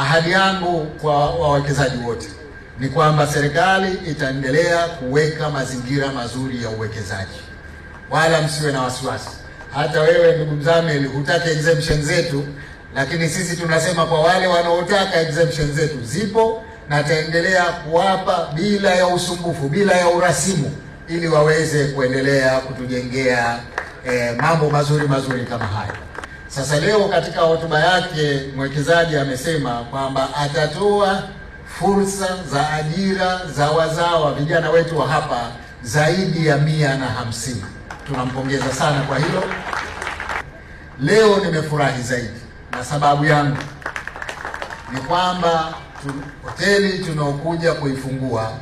Ahadi yangu kwa wawekezaji wote ni kwamba serikali itaendelea kuweka mazingira mazuri ya uwekezaji, wala msiwe na wasiwasi. Hata wewe ndugu Mzamil hutaki exemption zetu, lakini sisi tunasema kwa wale wanaotaka exemption zetu zipo, na taendelea kuwapa bila ya usumbufu, bila ya urasimu, ili waweze kuendelea kutujengea mambo mazuri mazuri kama haya. Sasa leo katika hotuba yake mwekezaji amesema kwamba atatoa fursa za ajira za wazawa vijana wetu wa hapa zaidi ya 150. Tunampongeza sana kwa hilo. Leo nimefurahi zaidi, na sababu yangu ni kwamba hoteli tunaokuja kuifungua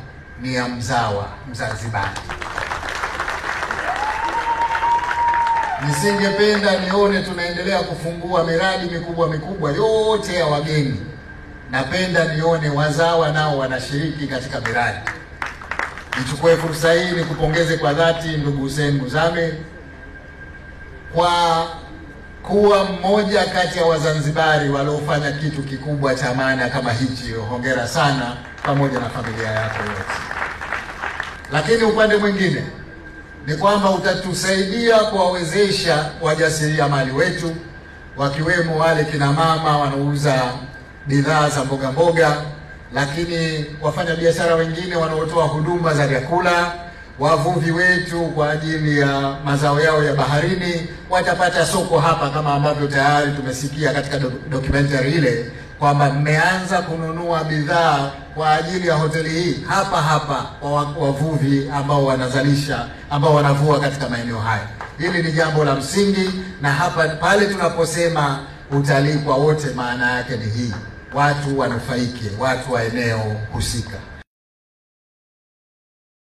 ni ya mzawa Mzanzibari. Nisingependa nione tunaendelea kufungua miradi mikubwa mikubwa yote ya wageni. Napenda nione wazawa nao wanashiriki katika miradi. Nichukue fursa hii nikupongeze kwa dhati ndugu Hussein Muzamil kwa kuwa mmoja kati ya Wazanzibari waliofanya kitu kikubwa cha maana kama hichi. Hongera sana pamoja na familia yako yote. Lakini upande mwingine ni kwamba utatusaidia kuwawezesha wajasiriamali wetu, wakiwemo wale kina mama wanaouza bidhaa za mboga mboga, lakini wafanya biashara wengine wanaotoa huduma za vyakula, wavuvi wetu kwa ajili ya mazao yao ya baharini watapata soko hapa, kama ambavyo tayari tumesikia katika documentary ile kwamba mmeanza kununua bidhaa kwa ajili ya hoteli hii hapa hapa kwa wavuvi ambao wanazalisha, ambao wanavua katika maeneo haya. Hili ni jambo la msingi, na hapa pale tunaposema utalii kwa wote, maana yake ni hii: watu wanufaike, watu wa eneo husika.